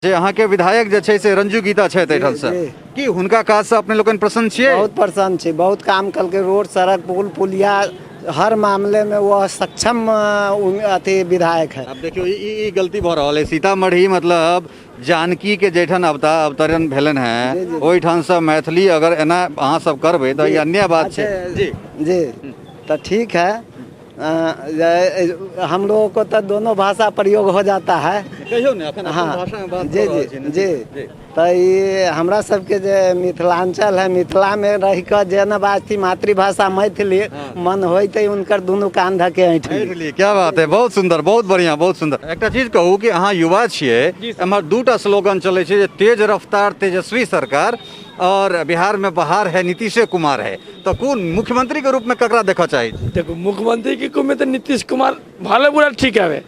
जे अहाँके विधायक जे छै से रंजू गीता छथि एहिठाम से, की हुनका काजसँ अपने लोकनि प्रसन्न छियै? बहुत प्रसन्न छी, बहुत काम कलकै, रोड सड़क पुल पुलिया हर मामले में वो सक्षम अथी विधायक है। आब देखियौ, ई गलती भऽ रहल है। सीतामढ़ी मतलब जानकी के जैठन अवतरण भेलनि हैं, ओहिठाम से मैथिली अगर एना अहाँ सब करबै तऽ ई अन्याय बात छै। जी जी, तऽ ठीक है। हम लोगों को तो दोनों भाषा प्रयोग हो जाता है। कहियौ ने अखन अपन भाषा में बात जी कऽ रहल जी छी ने। जी, तऽ ई हमरा सबके जे मिथिलांचल है, मिथिला में रह कऽ जे न बाजती मातृभाषा मैथिली, मन होइते हुनकर दुनू कान धके ऐंठ ली। मैथिली, क्या बात है, बहुत सुंदर, बहुत बढ़िया, बहुत सुंदर। एकटा चीज कहू कि अहाँ युवा छियै, एम्हर दूटा स्लोगन चलै छै जे तेज रफ्तार तेजस्वी सरकार और बिहार में बहार है नीतीशे कुमार है, तो कोन मुख्यमंत्री के रूप में ककरा देखऽ चाही? देखो, मुख्यमंत्री के रूप में तो नीतीश कुमार भले बुरा ठीक है,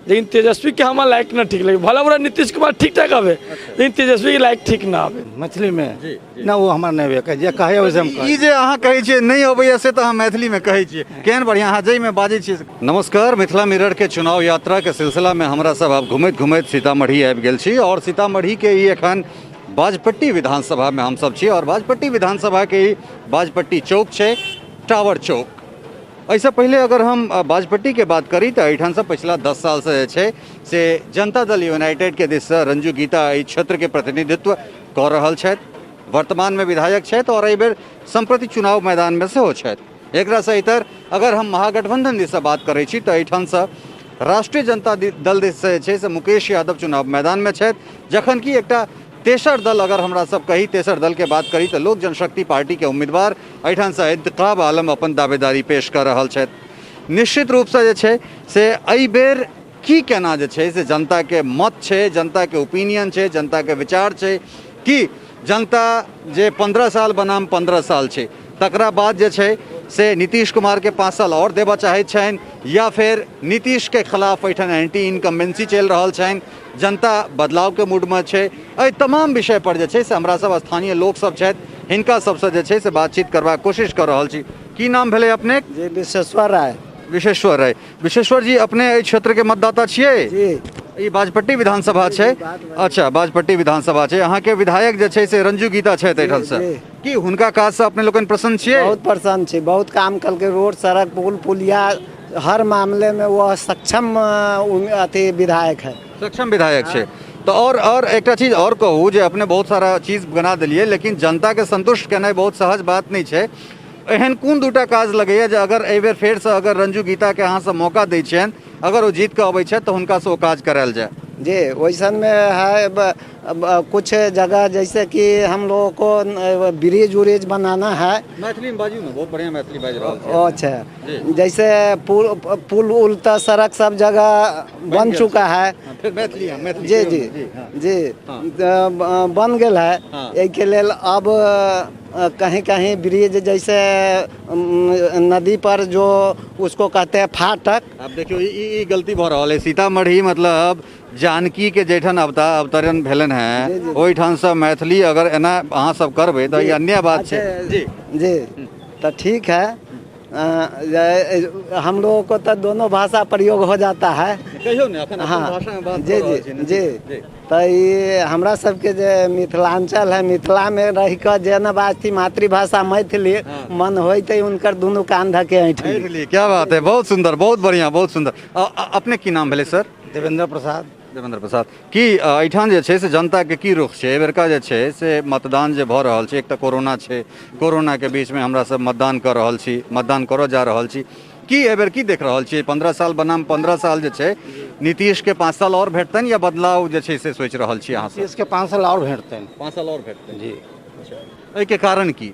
लेकिन तेजस्वी के हमारा लायक ना ठीक लगे। भला बुरा नीतीश कुमार ठीक ठाक आवे, लेकिन तेजस्वी के लायक ठीक ना आवे। मैथिली में ना वो हमारा नहीं अबैया, जे कहे वैसे हम ई जे अहाँ कहै छियै नहि अबैया से तऽ अहाँ मैथिली में कहै छियै, केहन बढ़िया अहाँ जाहिमे बाजै छियै। नमस्कार, मिथिला मिरर के चुनाव यात्रा के सिलसिला में हमरा सब आब घुमैत घुमैत सीतामढ़ी आबि गेल छी और सीतामढ़ी के ई एखन बाजपट्टी विधानसभा में हम सब छी और बाजपट्टी विधानसभा के ई बाजपट्टी चौक छै, टावर चौक। एहिसँ पहिले अगर हम बाजपट्टी के बात करी तऽ एहिठाम से पिछला 10 साल से जे छै से जनता दल यूनाइटेड के दिससँ रंजू गीता एहि क्षेत्र के प्रतिनिधित्व कऽ रहल छथि, वर्तमान में विधायक छथि और एहि बेर सम्प्रति चुनाव मैदान में सेहो छथि। एकरासँ इतर अगर हम महागठबंधन दिससँ बात करै छी तऽ एहिठामसँ राष्ट्रीय जनता दल दिससँ जे छै से मुकेश यादव चुनाव मैदानमे छथि, जखन कि एकटा तेसर दल अगर हमरा सब कही, तेसर दलके बात करी तऽ लोक जनशक्ति पार्टीके उम्मीदवार एहिठामसँ इंतखाब आलम अपन दावेदारी पेश कऽ रहल छथि। निश्चित रूपसँ जे छै से एहि बेर की केना जे छै से जनताके मत छै, जनताके ओपिनियन छै, जनताके विचार छै कि जनता जे 15 साल बनाम 15 साल छै तकरा बाद जे छै से नीतीश कुमारके 5 साल आओर देबऽ चाहैत छनि या फेर नीतीशके खिलाफ एहिठाम एंटी इनकम्बेंसी चलि रहल छनि, जनता बदलावके मूडमे छै। एहि तमाम विषय पर जे छै से हमरा सब स्थानीय लोक सब छथि, हिनका सबसँ जे छै से बातचीत करबाक कोशिश कऽ रहल छी। की नाम भेलै अपने? जी, विश्वेश्वर राय। विश्वेश्वर राय। विश्वेश्वर जी, अपने एहि क्षेत्रके मतदाता छियै? जी। ई बाजपट्टी विधानसभा छै। अच्छा, बाजपट्टी विधानसभा छै। अहाँके विधायक जे छै से रंजू गीता छथि एहिठाम से, की हुनका काजसँ अपने लोकनि प्रसन्न छियै? बहुत प्रसन्न छी, बहुत काम कलकै, रोड सड़क पुल पुलिया हर मामले में वो सक्षम अथी विधायक है। सक्षम विधायक छै। तऽ और एकटा चीज और कहू जे अपने बहुत सारा चीज बना देलियै, लेकिन जनताके संतुष्ट केनाइ बहुत सहज बात नहि छै। एहन कोन दूटा काज लगैया जे अगर एहि बेर फेरसँ अगर रंजू गीताके अहाँ सब मौका दै छियनि, अगर ओ जीत कऽ अबै छथि तऽ हुनकासँ ओ काज करायल जाय? जी, वैसन में है कुछ जगह जैसे कि हम लोगों को ब्रिज उरिज बनाना है। मैथिली में बाजू ने, बहुत बढ़िया मैथिली बाजि रहल छी। अच्छा, जैसे पुल पुल उल तो सड़क सब जगह बन चुका है। हाँ, फिर मैथिली, हाँ, मैथिली जी कहियौ जी ने, जी, हाँ। जी, बन गेल है। एहिके लेल अब कहीं कहीं ब्रिज जैसे नदी पर जो उसको कहते हैं फाटक। आब देखियौ, ई गलती भऽ रहल है। सीतामढ़ी मतलब जानकी के जैठन अवतरण भेलनि हैं, ओहिठाम से मैथिली अगर एना अहाँ सब करबै तऽ ई अन्याय बात छै। जी जी, तऽ ठीक है। हम लोगों को तो दोनों भाषा प्रयोग हो जाता है। कहियौ ने अखन अपन भाषा में बात जी कऽ रहल जी छी ने। जी, तऽ ई हमरा सबके जे मिथिलांचल है, मिथिला में रह कऽ जे न बाजती मातृभाषा मैथिली, मन होइते हुनकर दुनू कान धके ऐंठ ली। मैथिली, क्या बात है, बहुत सुंदर, बहुत बढ़िया, बहुत सुंदर। अपने की नाम भेलै सर? देवेंद्र प्रसाद। देवेंद्र प्रसाद। की एहिठाम जे छै से जनताके की रुख छै? एहिबेरका जे छै से मतदान जे भऽ रहल छै, एक तऽ कोरोना छै, कोरोनाके बीचमे हमरा सब मतदान कऽ रहल छी, मतदान करऽ जा रहल छी, की एहिबेर की देख रहल छियै? 15 साल बनाम 15 साल जे छै, नीतीशके 5 साल आओर भेटतनि या बदलाव जे छै से सोचि रहल छी अहाँ सब? नीतीश के 5 साल और भेटतनि। 5 साल आओर भेटतनि। जी। एहिके कारण की?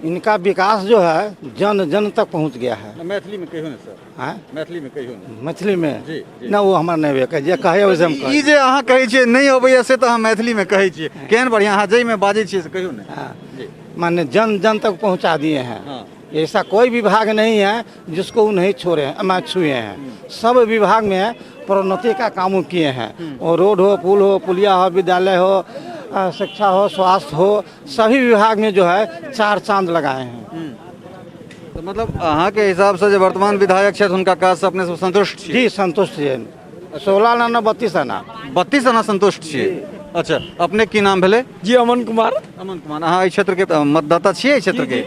इनका विकास जो है जन जन तक पहुंच गया है। मैथिली में कहियो ने सर। आँय? मैथिली में कहियो ने। मैथिली में? जी, जी। ना वो हमारा नहीं अबैया, जे कहे वैसे हम ई जे अहाँ कहै छियै नहि अबैया से तऽ अहाँ मैथिली में कहै छियै, केहन बढ़िया अहाँ जाहिमे बाजै छियै से कहियो ने। हाँ। जी। माने जन जन तक पहुंचा दिए हैं। हाँ। ऐसा कोई विभाग नहीं है जिसको वो नहीं छोड़े हैं, मैं छुए हैं। सब विभाग में प्रोन्नति का काम वो किए हैं। और रोड हो, पुल हो, पुलिया हो, विद्यालय हो, शिक्षा हो, स्वास्थ्य हो, सभी विभाग में जो है 4 चांद लगाए हैं। तो मतलब अहाँ के हिसाब से जो वर्तमान विधायक छथि हुनका काज से अपने सब संतुष्ट छी? जी, संतुष्ट है। 16 आना ना 32 आना। 32 आना संतुष्ट छियै। अच्छा, अपने की नाम भेलै? जी, अमन कुमार। अमन कुमार, अहाँ एहि क्षेत्रके मतदाता छियै एहि क्षेत्रके?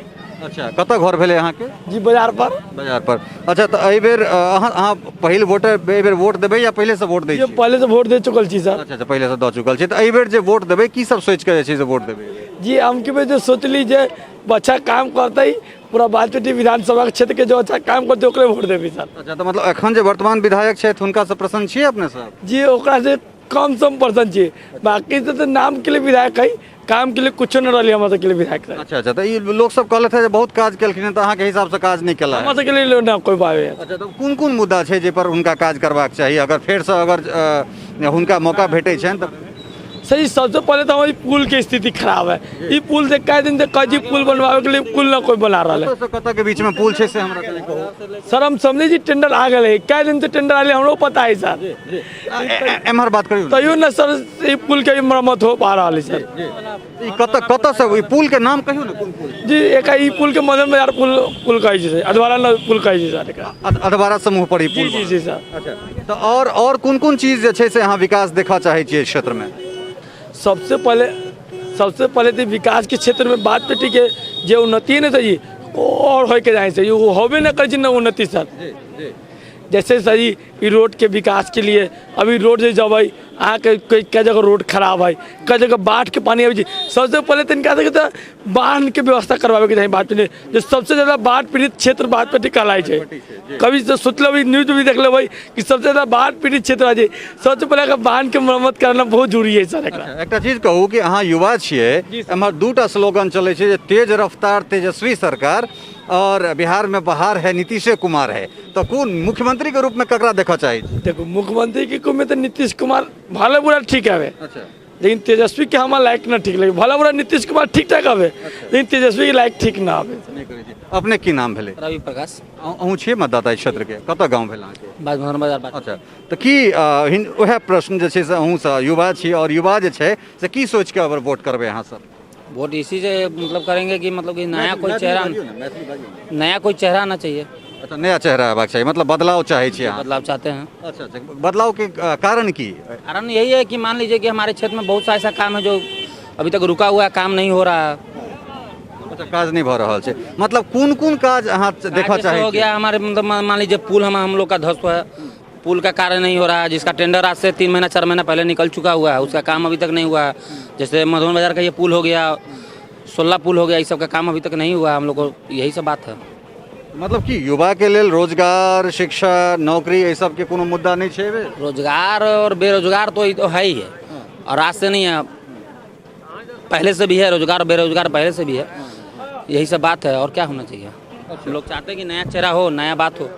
अच्छा, कतऽ घर भेलै अहाँके? जी, बाजार पर। बाजार पर। अच्छा, तऽ एहिबेर अहाँ अहाँ पहिल वोटर एहिबेर वोट देबै या पहिलेसँ वोट दै जी, छियै? पहले से वोट दे चुकल छी सर। अच्छा अच्छा, पहिलेसँ दऽ चुकल छी, तऽ एहिबेर जे वोट देबै की सब सोचि कऽ जे छै से वोट देबै? जी, हम के जे सोचली जे अच्छा काम करते, पूरा बाजपेटी विधानसभा के क्षेत्र के जो अच्छा काम करते ओकरे वोट देबै सर। अच्छा, तऽ मतलब एखन जे वर्तमान विधायक छथि हुनकासँ प्रसन्न छियै अपने सब? जी, ओकरा से कम सम प्रसन्न छी, बाकी से तऽ नाम के लिए विधायक है, काम के लिए कुछो न रहली हमरा सबके लिए विधायक सर। अच्छा अच्छा, तऽ ई लोक सब कहलथि हे जे बहुत काज केलखिन हेँ, तऽ अहाँके हिसाबसँ काज नहि केला। हमरा सबके लिए ना कोई बात। अच्छा, तऽ कोन कोन मुद्दा छै जाहिपर हुनका काज करबाक चाही, अगर फेरसँ अगर हुनका मौका भेटै छनि तऽ? सर जी, सबसे पहले तो हमारी पुल के स्थिति खराब है। ई पुल से कई दिन से कह जी पुल बनवावे के लिए, पुल ना कोई बना रहा है। कतऽ से कतऽ के बीचमे पुल छै से हमरा कनि कहू। सर, हम समझे जी टेंडर आ गए है, कई दिन से टेंडर आले, हमरो पता है सर। एम्हर बात करियौ। तैयो ना सर ई पुल के मरम्मत हो पा रहा है सर। ई कतऽ कतऽ से, ई पुल के नाम कहियौ ने, कोन पुल? जी, एक ई पुल के मदन बाजार पुल पुल कहै छै, अधवारा न पुल कहै छै सर एकरा। अधवारा समूह पर ई जी। पुल। जी जी सर। अच्छा, तऽ आओर कोन कोन चीज जे छै से अहाँ विकास देखऽ चाहै छियै एहि क्षेत्रमे? सबसे पहले तो विकास के क्षेत्र में बाजपेटी के जे उन्नति है ना सर जी, वो और होके जाए सर, वो होबे ना करे ना उन्नति सर। जैसे सर जी, ई रोड के विकास के लिए अभी रोड जे जब अहाँके कोई कई जगह रोड खराब है, कई जगह बाढ़ के पानी अबै छै। सबसे पहले तऽ इनका सबके तऽ बांध के व्यवस्था करवाबे के चाही बाजपेटी, जे सबसे ज्यादा बाढ़ पीड़ित क्षेत्र बाजपेटी कहलाइ छै। कभी तो सोच लेबै, न्यूज भी देख लेबै कि सबसे ज्यादा बाढ़ पीड़ित क्षेत्र छै। सबसे पहले अगर बांध के मरम्मत कराना बहुत जरूरी है सर एकरा। एकटा चीज कहू कि अहाँ युवा छियै, एम्हर दूटा स्लोगन चलै छै जे तेज रफ्तार तेजस्वी सरकार और बिहार में बहार है नीतीशे कुमार है, तऽ कोन मुख्यमंत्री के रूप में ककरा देखऽ चाहै छी? देखो, मुख्यमंत्री के रूप में तो नीतीश कुमार भले बुरा ठीक है, लेकिन तेजस्वी के हमारा लायक ना ठीक लगे। भला बुरा नीतीश कुमार ठीक ठाक आवे, लेकिन तेजस्वी के लायक ठीक ना आवे। नहि करै छी। अपने की नाम भेलै? रवि प्रकाश। अहूँ छियै मतदाता एहि क्षेत्रके? कतऽ गाँव भेल अहाँके? बाजमोहन बाजार बात। अच्छा, तऽ की उएह प्रश्न जे छै से अहूँसँ, युवा छी आओर युवा जे छै से की सोचि कऽ अगर वोट करबै अहाँ सब? वोट इसी से मतलब करेंगे कि मतलब कि नया कोई चेहरा, नया कोई चेहरा आना चाहिए। अच्छा, नया चेहरा अयबाक चाही, मतलब बदलाव चाहै छी अहाँ? बदलाव चाहते हैं। अच्छा अच्छा, बदलाव के कारण की? कारण यही है कि मान लीजिए कि हमारे क्षेत्र में बहुत सा ऐसा काम है जो अभी तक रुका हुआ है, काम नहीं हो रहा है। अच्छा, काज नहि भऽ रहल छै, मतलब कोन कोन काज अहाँ देखऽ जैसे चाहै हो छी? गया हमारे मतलब मान लीजिए पुल हम लोग का ध्वस्त हुआ है, पुल का कार्य नहीं हो रहा है, जिसका टेंडर आज से 3 महीना 4 महीना पहले निकल चुका हुआ है, उसका काम अभी तक नहीं हुआ है। जैसे मधुबन बाजार का ये पुल हो गया, 16 पुल हो गया, ये सब का काम अभी तक नहीं हुआ है। हम लोग को यही सब बात है। मतलब कि युवा के लेल रोजगार, शिक्षा, नौकरी, एहि सबके कोनो मुद्दा नहि छै एहिबेर? रोजगार और बेरोजगार तो ये तो है ही है और आज से नहीं है, पहले से भी है। रोजगार और बेरोजगार पहले से भी है। यही सब बात है और क्या होना चाहिए? लोग चाहते हैं कि नया चेहरा हो, नया बात हो।